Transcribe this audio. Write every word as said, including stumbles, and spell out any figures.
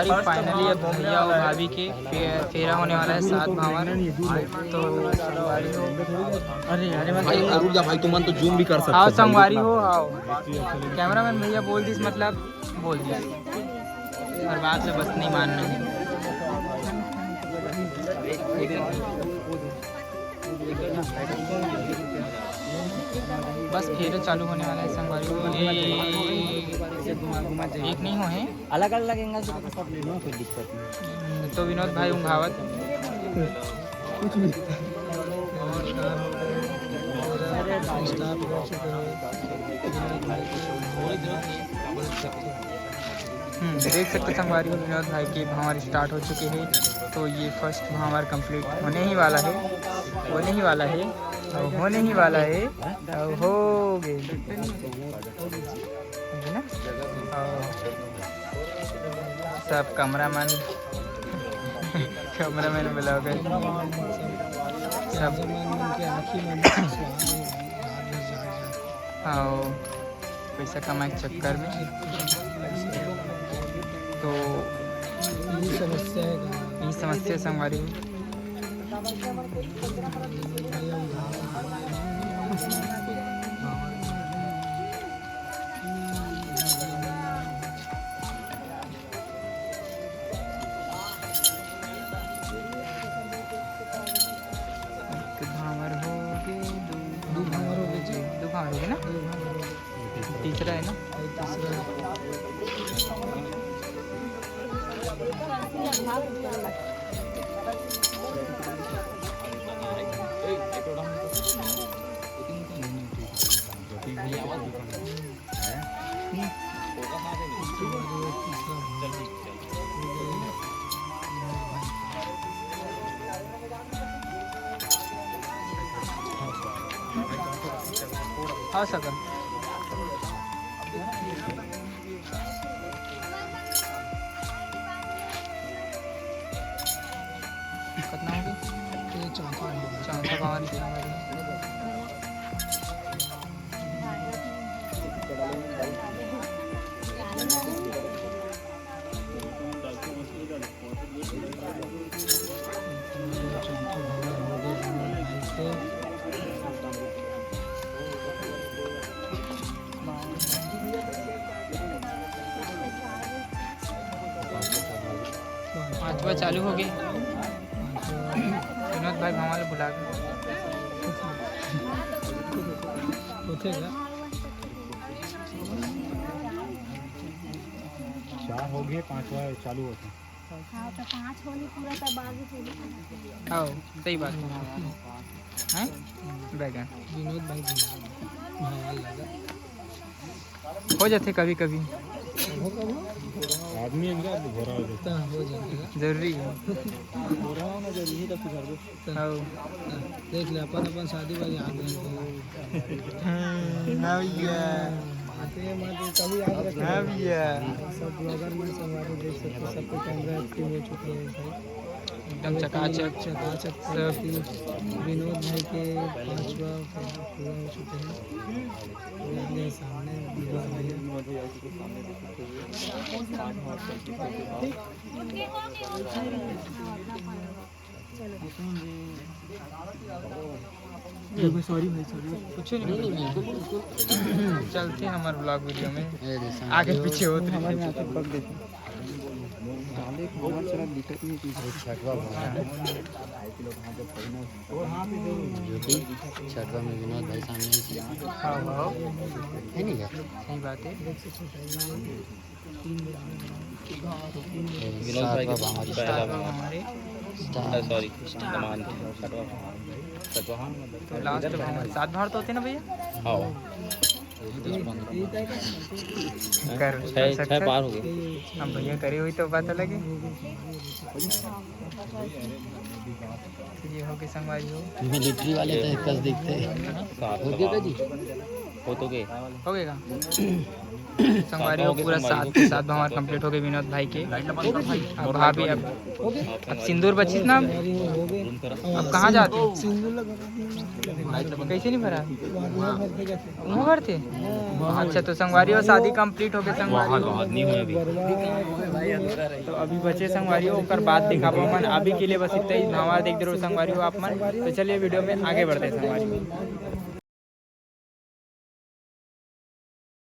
अरे, finally अब भैया और भाभी के फे-, फेरा होने वाला है, सात भांवर। तो संगवारी हो, अरे, अरे, भाई, अरुण दा भाई, तुमन तो zoom भी कर सकते आओ हो, भाई, संगवारी इतना हो, आओ। Cameraman भैया बोल दिस, मतलब, बोल दिस। और बात से बस नहीं मानना है। बस फेरा चालू होने वाला है, संगवारी हो। ये एक नहीं हो है। अलग-अलग एंगल से तो सब ले लो, कोई दिक्कत नहीं। हम्म, तो विनोद भाई उंघावत। कुछ नहीं। हम्म, देख सकते संगवारी हो, विनोद भाई के भांवर start हो चुके हैं। तो ये first भांवर complete होने ही वाला है, होने ही वाला है, और होने ही वाला है, और हो गए। है ना? और सब cameraman, cameraman, vlogger, सब। हाँ, पैसा कमाए के चक्कर में। तो ये समस्या है। ये समस्या संगवारी। एक भांवर हो गए, दो दो भांवर हो गए जी। दो भांवर हो गए ना? दो भांवर हो गए। तीसरा है ना? और तीसरा है। हाँ सर। कितना हो गया? ये चौथा हो गया। चौथा बावन। पांचवा चालू हो गए। विनोद भाई भंवर बुला के। होते क्या? चार हो गए, पांचवा चालू होता। हाँ, तो पाँच होली पूरा तब आगे चली। हाँ, सही बात है। हैं? बैगन। विनोद भाई भंवर लगा। हो जाते कभी कभी। आदमी एक बार भोरा हो जाता। हाँ, हो जाता है। जरूरी है। भोरा होना जरूरी है, तब सुधरबे। हाँ। देख ले, अपन, अपन शादी वाली आ गई। हम्म, हाँ भैया। आते हैं, मैं तो कभी याद रखना। हाँ भैया। सब vlogger में संगवारी देख सकते हो, सबके camera active हो चुके हैं भाई। एकदम चकाचक। चकाचक सब। विनोद भाई के पांचवा पूरा हो चुके हैं। ये सामने विनोद भाई। सॉरी भाई, सॉरी। कुछ नहीं, नहीं, बिल्कुल, बिल्कुल। चलते हैं हमारे vlog video में। आगे पीछे होते हैं। हमारे यहाँ पे बग देखो। साले को हमारे तरफ दिक्कत नहीं की। छठवा भांवर। जो कि छठवा में विनोद भाई सामने ही थे। हाँ, हाँ। है नहीं क्या? सही बात है। विनोद भाई के सातवां भांवर। पहला भांवर। हमारे start। अरे, sorry, सातवां भांवर। सातवां भांवर। तो last भांवर, सात भांवर तो होते ना भैया? हाँ। कर, छह, कर सकते छह हैं। पार हो गए। हम भैया करे हुई तो बात अलग है। ये हो गए संगवारी हो। Military वाले तो एक कस दिखते हैं। सात हो गया जी? हो गए का? संगवारी हो, पूरा सात के सात भांवर कंप्लीट हो गए विनोद भाई के। अब भाभी, अब, अब सिंदूर बचिस ना। अब कहाँ जाते? कैसे नहीं भरा? वहाँ भरते। अच्छा, तो संगवारी हो, शादी कंप्लीट हो गए संगवारी हो। तो अभी बचे संगवारी हो, ओकर बाद दिखाबो मन। अभी के लिए बस इतना ही। भांवर देख दे रहो संगवारी हो आप मन। तो चलिए, वीडियो में आगे बढ़ते हैं संगवारी हो।